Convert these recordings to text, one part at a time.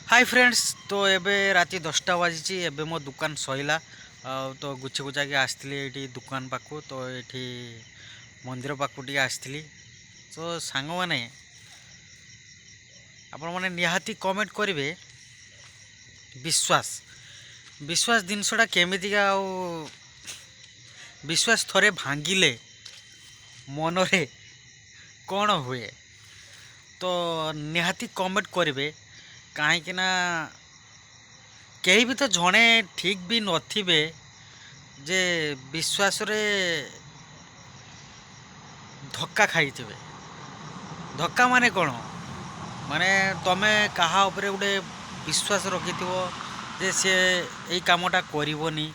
High friends, ତ ଏବେ ରାତି 10ଟା ବାଜିଛି। ଏବେ ମୋ ଦୋକାନ ସରିଲା ଆଉ ତ ଗୁଛି ଗୁଛାକି ଆସିଥିଲି ଏଇଠି ଦୋକାନ ପାଖକୁ, ତ ଏଇଠି ମନ୍ଦିର ପାଖକୁ ଟିକେ ଆସିଥିଲି। ତ ସାଙ୍ଗମାନେ, ଆପଣମାନେ ନିହାତି କମେଣ୍ଟ କରିବେ, ବିଶ୍ୱାସ ଜିନିଷଟା କେମିତିକା ଆଉ ବିଶ୍ୱାସ ଥରେ ଭାଙ୍ଗିଲେ ମନରେ କ'ଣ ହୁଏ, ତ ନିହାତି କମେଣ୍ଟ କରିବେ। କାହିଁକିନା କେହି ବି ତ ଜଣେ ଠିକ୍ ବି ନଥିବେ ଯେ ବିଶ୍ୱାସରେ ଧକ୍କା ଖାଇଥିବେ। ଧକ୍କା ମାନେ କ'ଣ? ମାନେ ତମେ କାହା ଉପରେ ଗୋଟେ ବିଶ୍ୱାସ ରଖିଥିବ ଯେ ସେ ଏଇ କାମଟା କରିବନି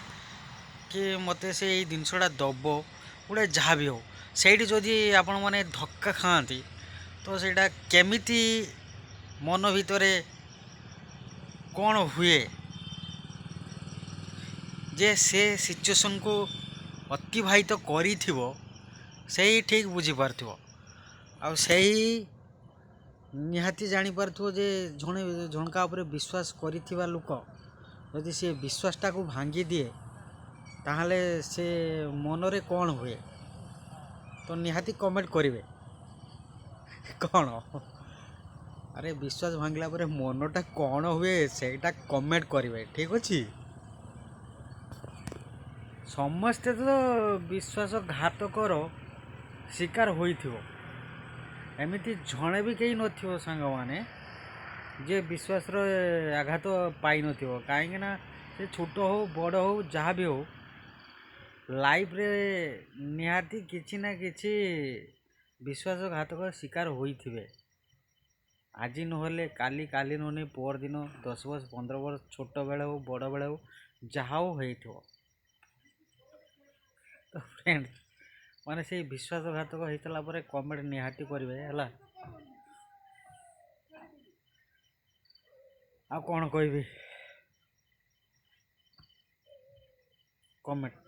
କି ମୋତେ ସେ ଏଇ ଜିନିଷଟା ଦେବ, ଗୋଟେ ଯାହା ବି ହଉ, ସେଇଠି ଯଦି ଆପଣମାନେ ଧକ୍କା ଖାଆନ୍ତି ତ ସେଇଟା କେମିତି ମନ ଭିତରେ କ'ଣ ହୁଏ ଯେ ସେ ସିଚୁଏସନ୍କୁ ଅତିବାହିତ କରିଥିବ ସେଇ ଠିକ୍ ବୁଝିପାରୁଥିବ, ଆଉ ସେଇ ନିହାତି ଜାଣିପାରୁଥିବ ଯେ ଜଣେ ଜଣକା ଉପରେ ବିଶ୍ୱାସ କରିଥିବା ଲୋକ ଯଦି ସେ ବିଶ୍ୱାସଟାକୁ ଭାଙ୍ଗିଦିଏ ତାହେଲେ ସେ ମନରେ କ'ଣ ହୁଏ। ତ ନିହାତି କମେଣ୍ଟ କରିବେ କ'ଣ, ଆରେ ବିଶ୍ୱାସ ଭାଙ୍ଗିଲା ପରେ ମନଟା କ'ଣ ହୁଏ ସେଇଟା କମେଣ୍ଟ କରିବେ, ଠିକ୍ ଅଛି? ସମସ୍ତେ ତ ବିଶ୍ୱାସଘାତକର ଶିକାର ହୋଇଥିବ, ଏମିତି ଜଣେ ବି କେହି ନଥିବ ସାଙ୍ଗମାନେ ଯିଏ ବିଶ୍ୱାସର ଆଘାତ ପାଇନଥିବ। କାହିଁକିନା ସେ ଛୋଟ ହଉ ବଡ଼ ହଉ ଯାହା ବି ହଉ, ଲାଇଫ୍ରେ ନିହାତି କିଛି ନା କିଛି ବିଶ୍ୱାସଘାତକ ଶିକାର ହୋଇଥିବେ। ଆଜି ନହେଲେ କାଲି, କାଲି ନହେଲେ ପରଦିନ, 10 ବର୍ଷ 15 ବର୍ଷ, ଛୋଟବେଳେ ହଉ ବଡ଼ବେଳେ ହଉ ଯାହା ହଉ ହେଇଥିବ। ତ ଫ୍ରେଣ୍ଡ ମାନେ ସେଇ ବିଶ୍ୱାସଘାତକ ହେଇସାରିଲା ପରେ କମେଣ୍ଟ ନିହାତି କରିବେ, ହେଲା। ଆଉ କ'ଣ କହିବି, କମେଣ୍ଟ।